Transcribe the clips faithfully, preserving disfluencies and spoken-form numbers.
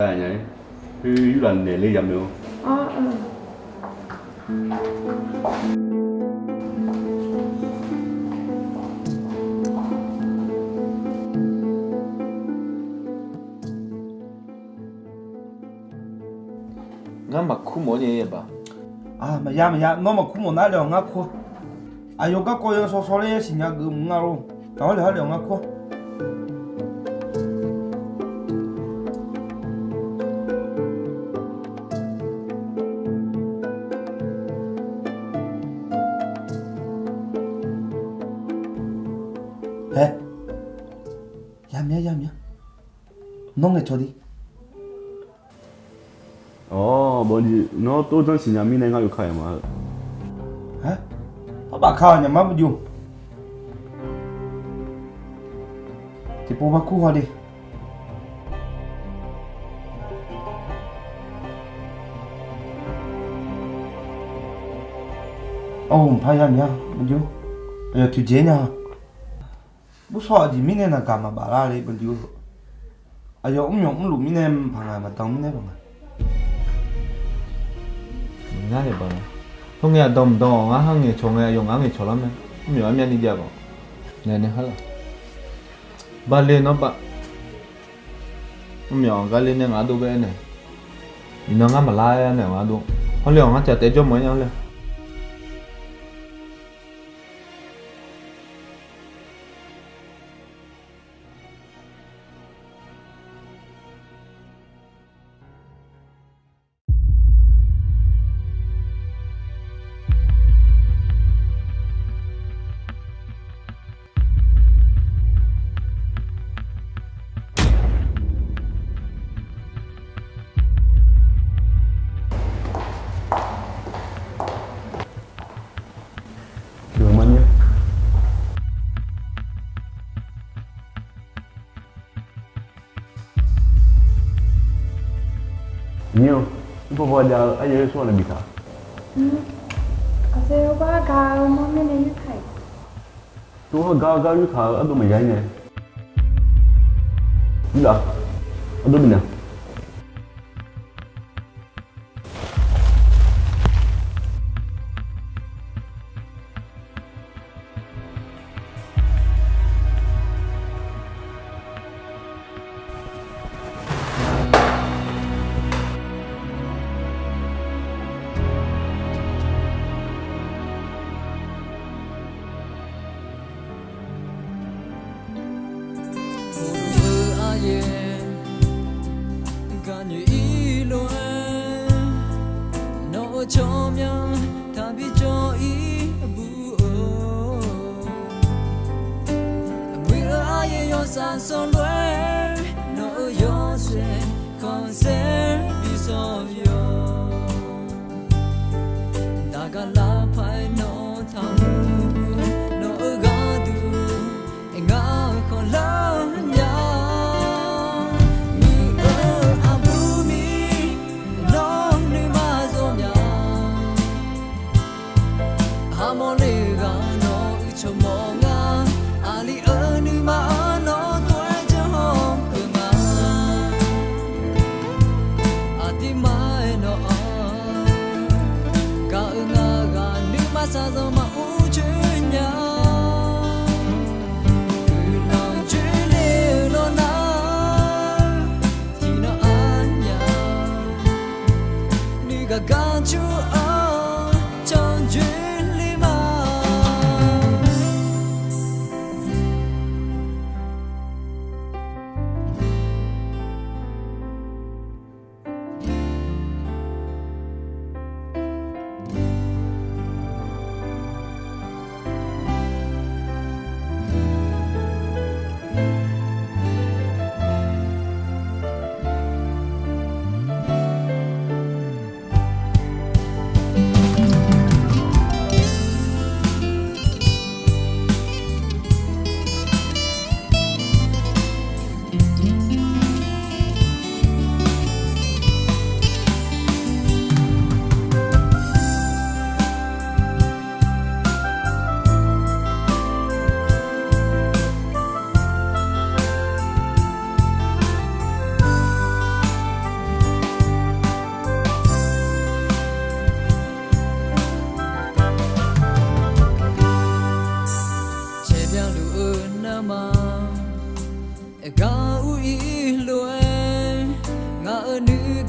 Nya-ir, khoer yurlaf naeq ler yamawr-awr. Ngar maqkur mawf-awr nya-ir-aq ba. Maqya maqya, nawr maqkur mawf nar le-awq, ngar kur-a. Aqyawf garkawv yawshaw shaw ler-aer siqnya geuf mq nga lor. Taq-awr le har le-awq, ngar kur-a. Hae, yamya yamya, nawr ngaeqcawq di. Awq, bawqjeq nawr tov dzanr siqnya mirnae ngar yawkaq yamq ma-eu. Hae, arbaf ka-awq nyaq mar bawqjeq-or. Tiqpov bar kur haw de. Awq, mqpar yamya bawqjeq-or. Aqyawf toeqdzaeq nya-a. Bursaw aqjeq mirnae naqgaq maqbaf lar le bawqjeq-or. Aqyawf mrmyawf mrluf mirnae paq nga, maqdan mirnae paq nga. Ngar nae baq nga. Hawr ngae aqdan mqdan-awq, ngar ha ngaeqcawq ngae aqyawf ngar ngaeqcawq lar mae. Mrmyawf armyavni jav-awq. Naeq nae har laf. Bale nawr ba. Mrmyawf gar ler nae ngar dov bae-aer nae. Iqnan ngar maqlar-aer nae ngar dov. Hawr le-awq, ngar caf taef jawr mawf-aer nya le. Nyir-or, irpaw paw jav-eu aryaer-eu tsawrhaq nae biftaq. Aqsur gar gar-eu mawr mirnae yurtaq-iq. Tov-aer gar gar yurtaq-eu ardov maqya-ir nae. Yurlaf, ardov bifnaeq. Aryaer gaqnyoeq-ir lof-aer, nawq-euq tsawrmyanr taqbi jawr-ir aqbur-or. Muiq-eu aryaer yawshaef sawr lof-aer, nawq-euq yawshaef khanqsaer bi sawr yawq. Daqgaq lavpaq-aer nawr taqmuiq, nawq-euq gharduq ngar khanqlanr nya. Muiq-eu aqbur mir nawr nuima zawmya. Armawr le ghaq nawq-euq tsawrmawq nga, aqli-euq nuima-anr nawr tov-aer janr hawr-eu nga. Aqdirma-aer nawq-anr gaq-eu nga ghaq nuima shaqzanq maqur coer nya. Guiqlanq joerle-eu lawrnar, tiqnan arnya. Nuigaq gar cur-anr canjoer ler ma.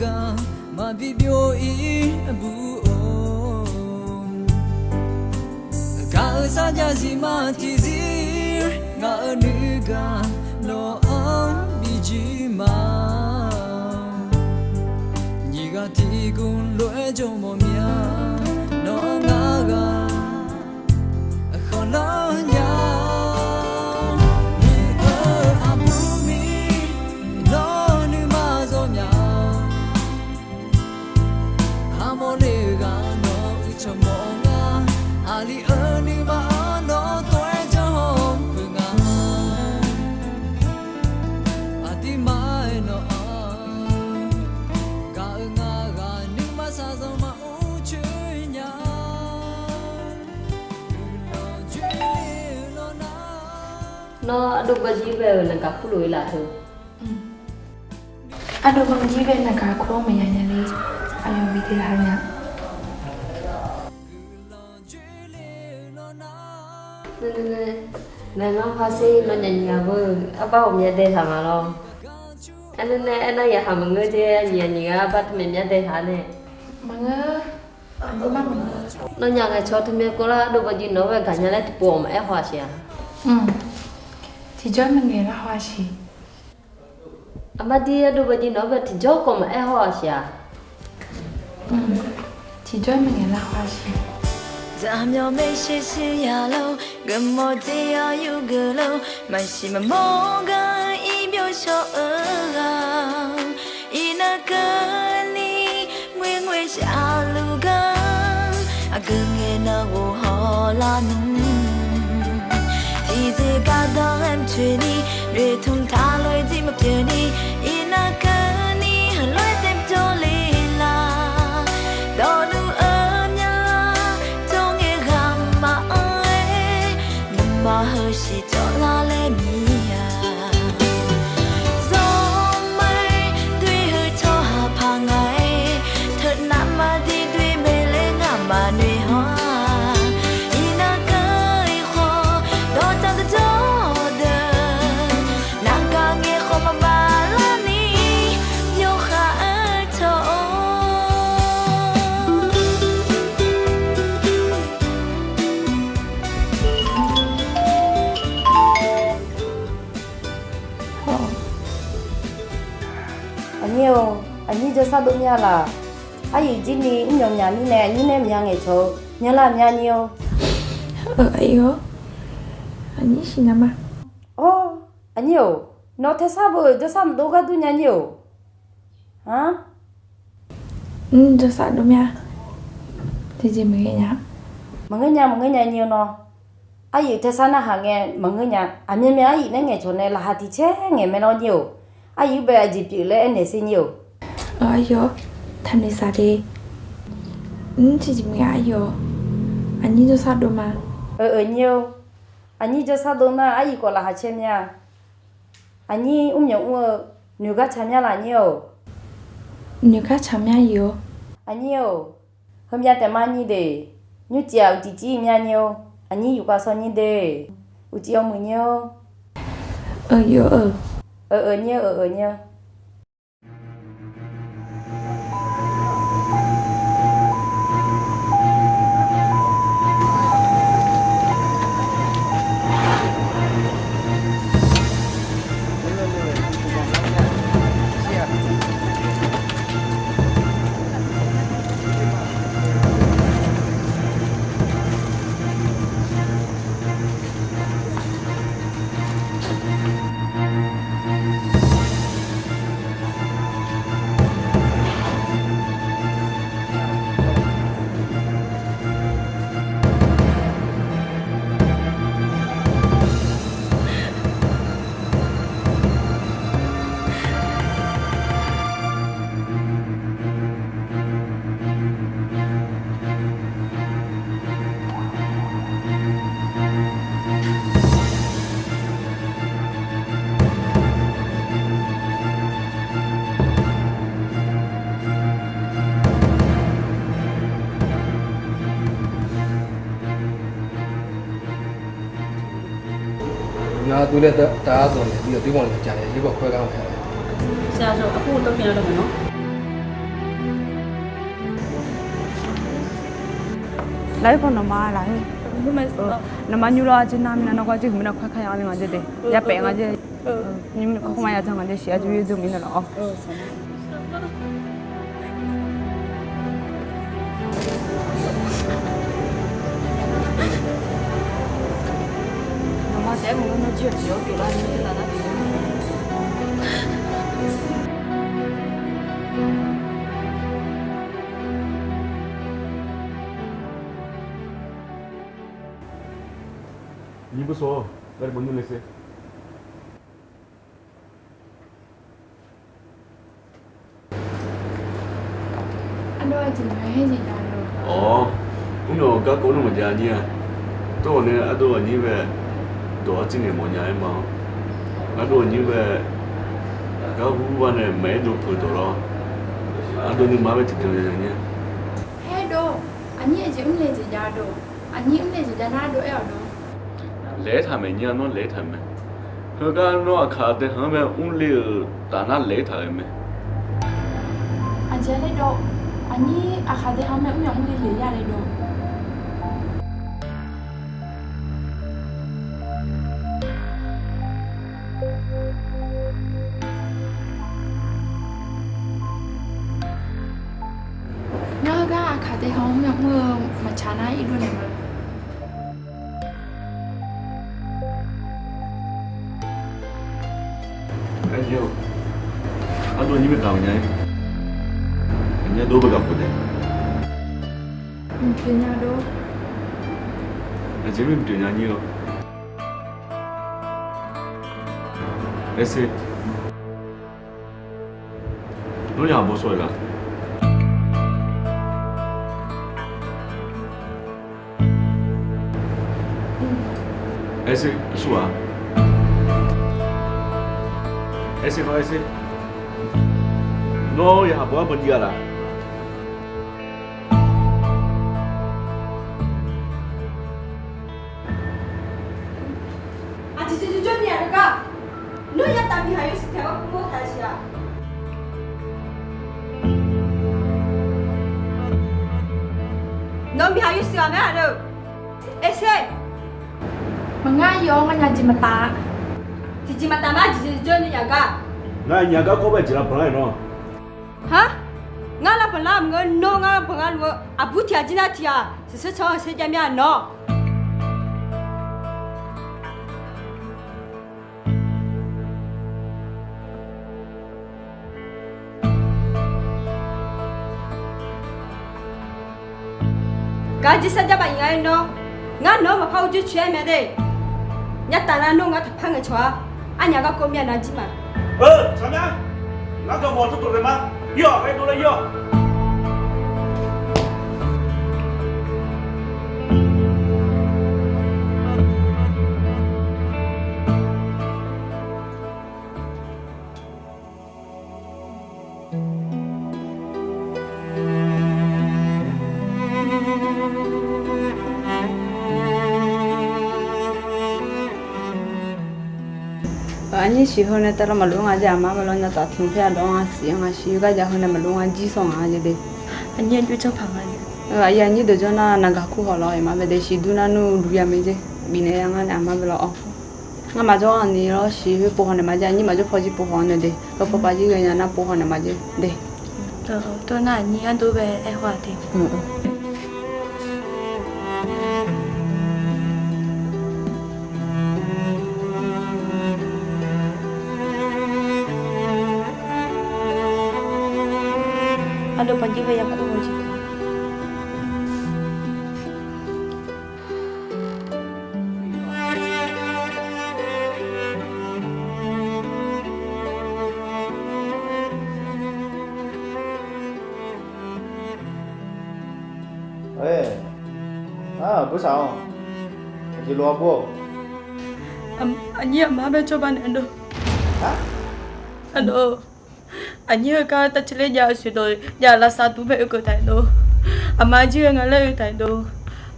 Gar maqbi byov-ir aqbur-or, gaq-eu sarjax zif ma tiqzir ngaq-euq nuigaq nawq-anr bijir ma. Nyiq ghaq tiqguv lof-aer jawr mawf mya, nawq-anr ngar ghaq khanqlanr nya. Nyiq-eu aqbur mir nawr nuima zawr mya. Armawr le-eu ghaq nawq uicuiv mawf nga. Aqli-eu nuima-anr nawr tov-aer janr hawr peuq nga. Aqdirma-aer nawq-anr gaq-eu ngar ghaq nuima shaqzanq maqur coer nya. Nawr ardov bawjir bae-euq naqgaq kurlof-ir laf teu. Ardov bawjir bae naqgaq kur-awr maqya nya le. Aqyawf bi dae ha nya. Nae, nae, nae, nae, ngar hawsher nawnyaf nyiq ghaq beu, arbar ghawqmya dae taq ma lawr. Aernar nae, aernar yaqhaq maqngeur jeq, aqnyiq aqnyiq gar arbar teumaeq mya dae taq nae. Maqngeur. Nawnyaf ngaeqcawq teumaeq kawv lar, ardov bawjir nawq-anr bae gaqnya laer tiqpov-awq maqaer haw-a siq-a. Tiqjawr maqngaeq lar haw-a siq. Aqmardir ardov bawjir nawq-anr bae tiqjawr kawv maqaer haw-a siq-a. Tiqjawr maqngaeq lar haw-a siq. Dzaqmyawq maeqshi shir ya lor, geufmawf dzer-awr yur geuf lor, maqsiq maqmawr gar ir byov shawr-eu ghaq, iqnan keuvni ngoerngoer shaqluf gar, aqgeu ngae nan ghof hawlar nmr. Tiqjeq gardanr-aer maqtsoeq ni, noeqtmq taq lof-aer jir maqpyeuf ni, iqnan keuvni heulof-aer tae maqjawr le laf. Dawqdmq-eu myavlar jawr ngae ghaq maqanr-aer, nuima heusiq cawvlar laer mir-a. Zawrma-aer doe-eu tsawrhaq paq nga-aer, teunav maqdir doe mae laer ngamaf noeq hawr-aq. Iqnan keuv-ir khawf dawqdzaq dawqdzawr deuq, naqgaq ngaeq khawf maqbaf larni, yawkhav-aer tawq-or. Aqnyir-or, aqnyir jawrsar dov mya laf. Aryuif jir ni mrmyawq myaq mirnae aqnyir nae maqya ngaeqcawq-eu, myanrlar mya nyir-or. Aqyawf, aqnyir siqnya ma. Or, aqnyir-or, nawq taesar beu jawrsar maqdov ghardur nya nyir-or. Mr, jawrsar dov mya. Tiqjeq maqngeur nya. Maqngeur nya, maqngeur nya nyir-or nawr. Aryuif taesar narhaq ngae maqngeur nya. Aqmyanmyan aryuif nae ngaeqcawq nae laqkhaq tiq caer ngaeq mae lawr nyir-or. Aryuif bae aqjeq pyeuf laer aernaeq sher nyir-or. Aqyawf, taqnoeq saq de. Mr, tiqjeq maqngeur aqyawf. Aqnyir jawrsar dov ma. Euq, euq nyir-or. Aqnyir jawrsar dov nar aryuif khawf laqkhaq caer mya. Aqnyir mrmyawq mr-eu noeq gar tsaq mya laf nyir-or. Noeq gar tsaq mya ir-or. Aqnyir-or, heumya taef ma nyir de. Nymrcif-aq uqcif cif mya nyir-or. Aqnyir yufkhav shawr nyir de. Uqcif yawmuiq nyir-or. Euq, euq, euq nyir-or, euq, euq nyir-or. Nar dov laer taf-aer dawq naeq bi yawqdir banq naeq jaq nae yaerbof khoer gar-anr mae. Saqzawq aqbur tawr pyaeq-a dawq mae nawr. Lafkhoer khawf nawqma laf-aer, nawqma nymr lawr, arjir nar mirnae nawr gar jir huiq mirnae kar kar ya le nga jeq de. Ya paef nga jeq. Nymr mirnae kar kar ma ya dzanr nga jeq, siq arjir yur dzeur mirnae lawr-awr. Nyiq beu sawq-awr, ngar maqnymr le ser. Ardov aqjeq maqaer jeq jav-a. Awq, mrmyawf garkawv nmr maqjav nyir-a. Tawr-awq nae ardov aqnyir bae dawq-awr tsir naeq mawfnya-aer ma-awr. Ardov aqnyir bae gar hur bar nae maqaer dov peuq dawq lawr. Ardov nuima bae tiqbyan nya nyir-a. Haer dov, aqnyir aqjeq mrle jeq jav dov. Aqnyir mrle jeq jav nar ardov aer-awq dov. Laeq-aer taq maeq nyir-a, nawr laeq-aer taq maeq. Heugar nawr aqkaq daeqhaq-anr bae mrle-euq taf nar laeq-aer taq ghae mae. Aqjeq laer dov, aqnyir aqkaq daeqhaq-anr bae mrmyawf mrle le ya laer dov. Ngar heugar aqkaq daeqhaq-anr mrmyawf mr-eu maqtsaq nar irdov naeq ma. Ardov aqnyir bae gaq nya-aer, aqnyir ardov bae gaq khof daef. Mqpyeuf nya dov. Aqjeq mirnae mqpyeuf nya nyir-awr. Aerser. Nawr yaq bawsawq-aer gaq. Aerser, aqsur ghaq. Aerser nawr aerser. Nawr yaq bawr-aer banjir-a laf. Aqjeq jeq jawrni aqdui gar, nawr yataf miqhaq yawshuif taef-aer kur mawr taq-eu siq-aq. Nawr miqhaq yawshuif ghaq mae aqdui. Aerser. Maqngar yawf-awr ngar nya jeq maqtaf. Tiqjeq maqtaf nar aqjeq jeq jawrni aqgar. Ngar nya garkawv bae jeq lavbanq lar-aer nawr. Har, ngar lavbanq lar maqngeur nawr ngar banq ngar luf-eu aqbur tiq ghaq jir nar tiq ghaq sheuqsheur can-anr-eu saer jav mir-a nawr. Gar jir sar jar baf-iq nga-aer nawr, ngar nawq-anr maqpar urjoer coer-aer mae de. Nyartaf nar nawr ngar taqpar ngaeqcawq-ar. Arnyaf garkawv mir-a nar jir ma. Eu, tsaq mya. Ngar gaq mawf-awr tawrtof daef ma. Ir-awq, ghae dovlar ir-awq. Aqnyir siq heu nae taef lawr maqlof nga jeq, aqma bae lawr nya taf tiq hmq paer-a dawq-anr nga siq-anr nga siq gar jav heu nae maqlof nga jir sawq nga jeq de. Aqnyir aqjox janrpaq nga. Aqyuif aqnyir deuq jawr nar naqgaq kur haw lawr iqma bae de siq dur nar nmr duq ya mae jeq bifnaeq ya ngar nae aqma bae lawr-awr. Ngar maqjawr-anr ni lawr siq khoer pov haw naeq ma jeq, aqnyir maqjawr paw jir pov haw-anr nae de. Lawr paw pav jir ghae nya nar pov haw naeq ma jeq de. Tov nar aqnyir ardov bae aer haw-aq de. Ardov paw jir ghae ya kur haw jeq. Aqnyir aqma bae cawba naeq ardov. Ardov. Aqnyir heugar tavciv ler jav-eu siq dov jav lavsav dur bae oekeuv taef dov. Aqma jir ghae nga laer oe taef dov.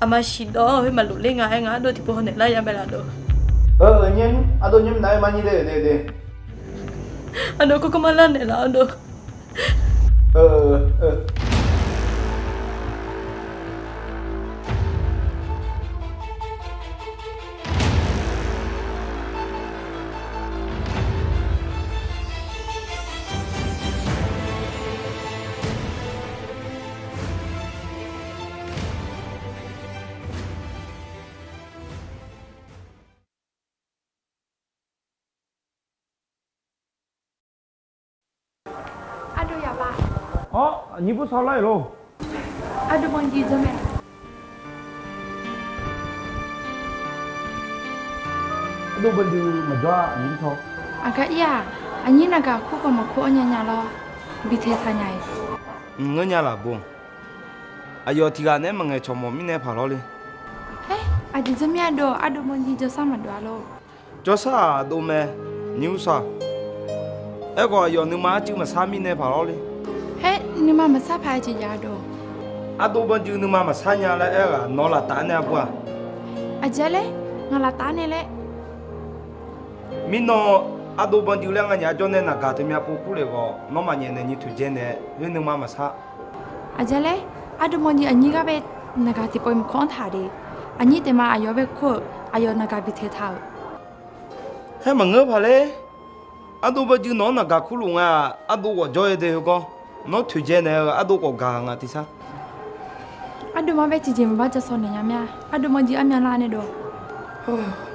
Aqma siq dawv-awr khoer maqlof ler nga-aer nga ardov tiqpov haw naeq lar ya mae laf dov. Aqnyir ardov nymr nav-aer mar nyir de de de. Ardov kawrkawr mar lar naeq laf ardov. Awr, aqnyir Bursaw lar-iq lor. Ardov Banjir janr mae. Ardov Banjir maqjawr-a, aqnyir Bursaw. Aqgar ir-aq, aqnyir naqgaq kur khawf maqkur-awr nya nya lor. Bi taeqtaq nya-iq. Mq ngeur nya laf bo. Aqyawf tiqghaq naeq-aer maqngaeq cawq mawf mirnae paq lawr le. Haer, aqjeq janr mir-a dov, Ardov Banjir jawrsar maqdov-a lor. Jawrsar-aq dov mae, nyir Bursaw. Aerkhawf aqyawf nuima arcuiv maqsar mirnae paq lawr le. Haer, nuima maqsar paq-aer jeq jav dov. Ardov Banjir nuima maqsar nya laer aer-eu-aq, nawq-eu laftaf-aer nae-a bur-aq. Aqjeq laer, ngaq laftaf-aer nae laer. Mirnan, Ardov Banjir laer nganyaf jawr nae naqgaq teumya pov kur lef khawf, nawr maqnyaef naeq nyi toeqdzae naeq-aer, khoer nuima maqsar. Aqjeq laer, Ardov Banjir aqnyir gar bae naqgaq tiqpov maqkawr-anr taq de. Aqnyir taef ma aqyawf bae kur-euq, aqyawf naqgaq bi taeqtaq-euq. Haer maqngeur paq ler. Ardov Banjir nawq-anr naqgaq kurluf nga-aq, Ardov ghawqjawr-eu de heugawr. Nawr toeqdzae naeq-eu Ardov khawf gaq nga tiqsar. Ardov ma bae tiqjeq maqbar ja saw naeq nya mir-a. Ardov Banjir armyav lar nae dov.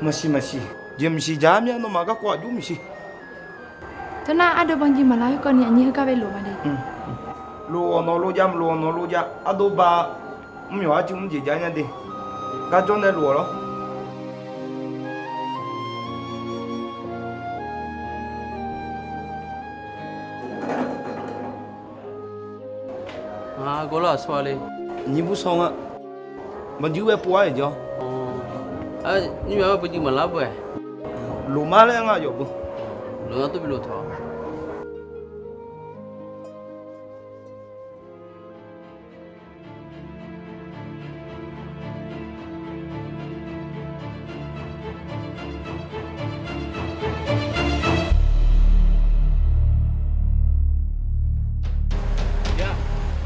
Maqsiq maqsiq, jeq maqsiq ja-ar mir-a, nawmaf garkawv aqjox maqsiq. Teunar Ardov Banjir maqlar khoerkawv ni aqnyir heugar bae lof ma de. Lof-awq nawq lov jav, maqlof-awq nawq lov jav, Ardov ba mr myawq arcuiv mr jeq jav nya de. Gar jawr nae lof-awq lawr. Aqgawrlar aqsur-a le. Nyir Bursaw nga. Banjir bae pov-ar-iq jawr. Nymr-a Banjir maqlar beu-aer. Lof mar laer ngar yawf beu. Lof-anr tov bi lof tawq.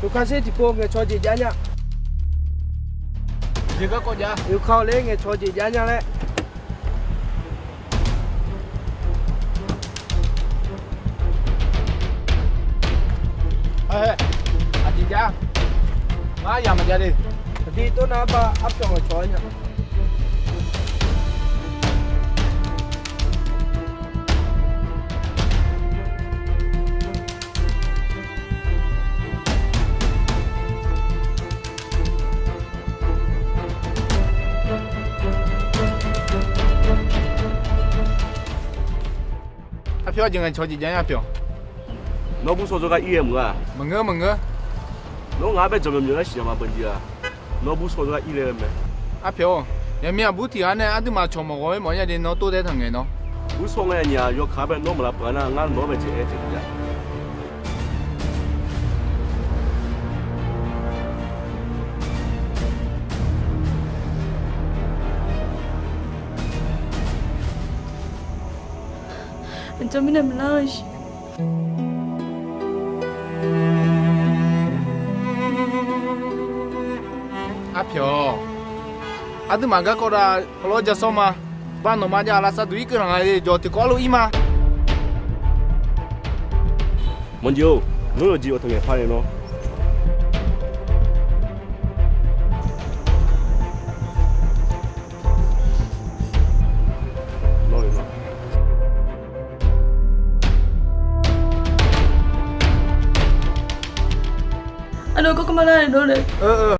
Yawkaq sher tiqpov ngaeqcawq jeq jav nya. Yawkaq-awq ler ngaeqcawq jeq jav nya laer. Aqjeq jav. Ngar yaq maqjav de. Aqdui tawrnav arbar arpyawq ngaeqcawq-aer nya. Arpyawq, aqjeq ngaeqcawq jeq jav nya arpyawq. Nawr Bursaw jawrgar ir-aer mq-a? Maqngeur maqngeur. Nawr ngaq-anr bae jawq myawq myawq laer siqnya ma Banjir-a. Nawr Bursaw jawrgar ir le-eu mae. Arpyawq, yaqmiq aqbur tiq ghaq nae aqduimaf cawq mawf ghawq-aer mawf nya de nawr tov dae taq ngaeq nawr. Bursaw ngae aqnyaf yawkaq-anr bae nawr maqlav peuq-a nar ngar nawq-anr bae jeq aer jeq ya. Aqcawq mirnae maqlar-eu siq. Arpyawq, aqduimaf garkawv dav hawlawr ja sawr ma. Bar nawqma jav lavsav duq irkeuv lanq nga-e jawq tiqkawv arlof ir ma. Manqjeq-or, nawr yawqjeq yawqtaq ngaeq par nae nawr. Aqdawq kawrkawr ma nar-aq dawr le.